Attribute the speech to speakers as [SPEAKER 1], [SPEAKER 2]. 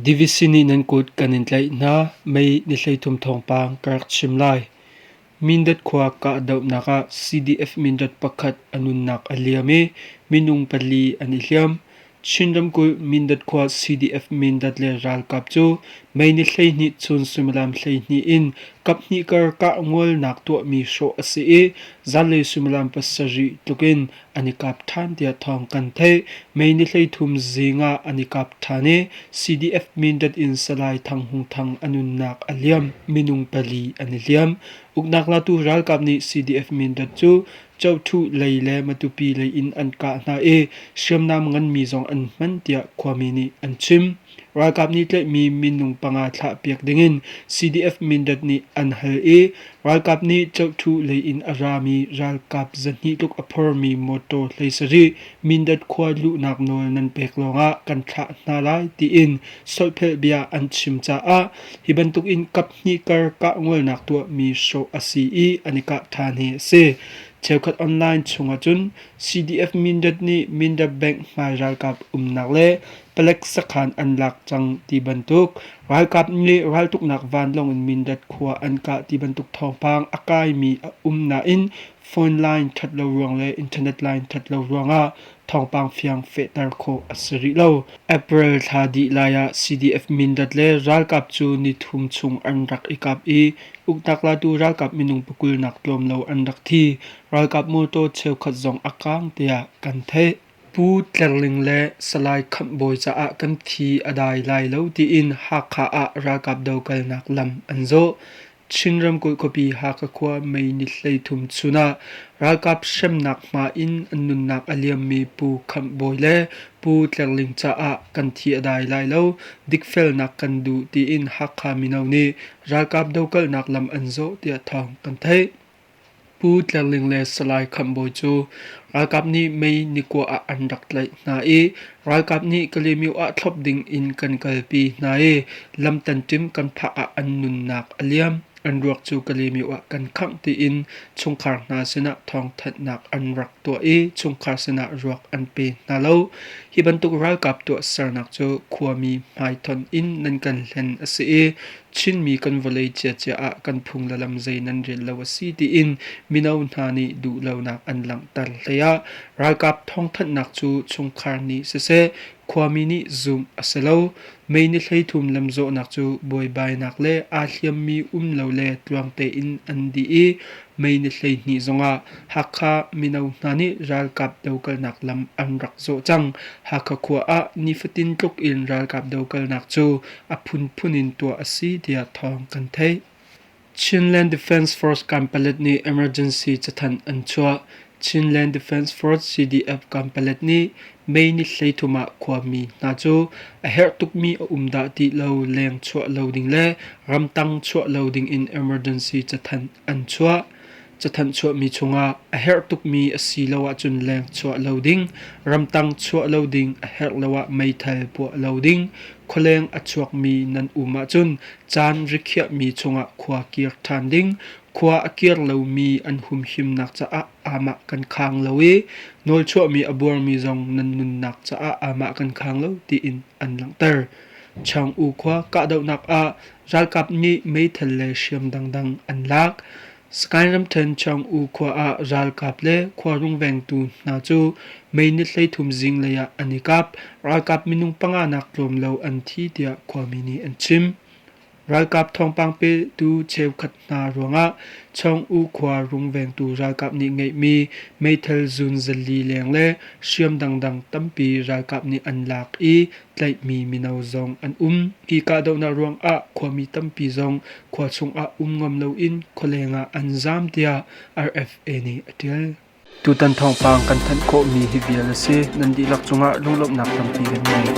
[SPEAKER 1] DVC nih nan kut kan in tlaih hna. May ni 13 thawngpang ka rak chim lai. Mindat khua kahdohnak ah CDF Mindat pakhat a nunnak a liam i minung pali an i hliam. Chin ramkulh Mindat khua CDF Mindat le ralkap cu May ni 12 chun suimilam 12 in kaphnih kar kah ngolnak tuahmi hrawh a si i zanlei suimilam pasarih tluk in an i kap ṭhan tiah thawng kan theih. May ni 13 zing ah an i kap ṭhan i CDF Mindat in Salai Thang Hung Thang a nunnak a liam. Minung pali an i hliam. Uknak latu ralkap nih CDF Mindat cu Cothuh lei le Matupi lei in an kah hna i hriamnam nganmi zong an hman tiah khuami nih an chim. Ralkap nih tlaihmi minung panga thlahpiak dingin CDF Mindat nih an hal i ralkap nih Cothuh lei in a rami ralkap 200 tluk a phormi mawṭaw 17 Mindat khua luhnak nawl nan pek lawngah kan thlah hna lai tiin solhphelh bia an chim caah hi bantukin kaphnih kar kahngolnak tuahmi hrawh a si i an i kah ṭhan hi a si. Cheukhat online chungah cun CDF Mindat nih Mindat Bank hmai ralkap umnak le palek sakhan an lak cang ti bantuk, ralkap nih raltuknak vanlawng in Mindat khua an kah ti bantuk thawngpang a kaimi a um nain phone line ṭhat lo ruang le internet line ṭhat lo ruangah thawngpang fiang fehter khawh a si rih lo. April thla dih lai ah CDF Mindat le ralkap cu nithum chung an rak i kap i uknak latu ralkap minung pakul nak tlawm lo an rak thi. Ralkap mawtaw cheukhat zong a kaang tiah kan theih. Pu Tlerling le Salai Khamh Bawi caah kan thi a dai lai lo tiin Hakha ah ralkap dokalnak lam an zawh. Chin ramkulh khuapi Hakha khua May ni 13 chun ah ralkap hremnak hma in an nunnak a liammi Pu Khamh Bawi le Pu Tler Ling caah kan thi a dai lai lo, dikfelnak kan duh tiin Hakha mino nih ralkap dokalnak lam an zawh tiah thawng kan theih. Pu Tler Ling le Salai Khamh Bawi cu ralkap nih May ni kua ah an rak tlaih hna i ralkap nih Kalaymyo ah thlop ding in kan kalpi hna i lam tanṭim kan phak ah an nunnak a liam. An ruak cu Kalaymyo ah kan khangh tiin chungkhar hna sinah thawngthanhnak an rak tuah i chungkhar sinah ruak an pe hna lo. Hi bantuk ralkap tuahsernak cu khuami hmaitonh in nan kan hlen a si i Chinmi kan vawlei ciacia ah kan phung le lam zei nan rel lo a si tiin mino hna nih duhlonak an langhter hlei ah ralkap thawngthanhnak cu chungkhar nih siseh khuami nih zumh a si lo. Mei ni 13 lamzawhnak cu buaibainak le aa hliammi um lo le tluang tein an dih i May ni 12 zongah Hakha mino hna nih ralkap dokalnak lam an rak zawh cang. Hakha khua ah nifatin tluk in ralkap dokalnak cu a phunphun in tuah a si tiah thawng kan theih. Chinland Defence Force Kanpalet nih emergency cathanh an chuah. Chinland Defence Force CDF Kanpalet nih May ni 13 ah khuami hna cu a herh tukmi a um dah ti lo leng chuah lo ding le ramtang chuah lo ding in emergency cathanh an chuah. Cathanh chuahmi chungah a herh tukmi a si lo ahcun leng chuah lo ding, ramtang chuah lo ding, a herh lo ah meithal puah lo ding, khualeng a chuakmi nan um ahcun caan rikhiahmi chungah khua kir ṭhan ding, khua a kir lomi an humhimnak caah amah kan khang lo i nawlchuahmi a buarmi zong nan nunnak caah amah kan khang lo tiin an langhter. Chang U khua kahdohnak ah Ralkap nih meithal le hriam dangdang an lak. Sagaing ramṭhen Chaung U khua ah ralkap le khua rungvengtu hna cu May ni 13 zinglei ah an i kap. Ralkap minung panga nak tlawm lo an thi tiah khuami nih an chim. Ralkap thawngpang petu cheukhat hna ruangah Chaung U khua rungvengtu ralkap nih ngeihmi meithal zun zali leng le hriam dangdang tampi ralkap nih an lak i tlaihmi mino zong an um. Hi kahdohnak ruangah khuami tampi zong khua chungah um ngam loin khualeng ah an zaam tiah RFA nih a ṭial. Tutan thawngpang kan thanh khawhmi hi vial a si. Nan dihlak cungah lunglawmhnak tampi kan ngei.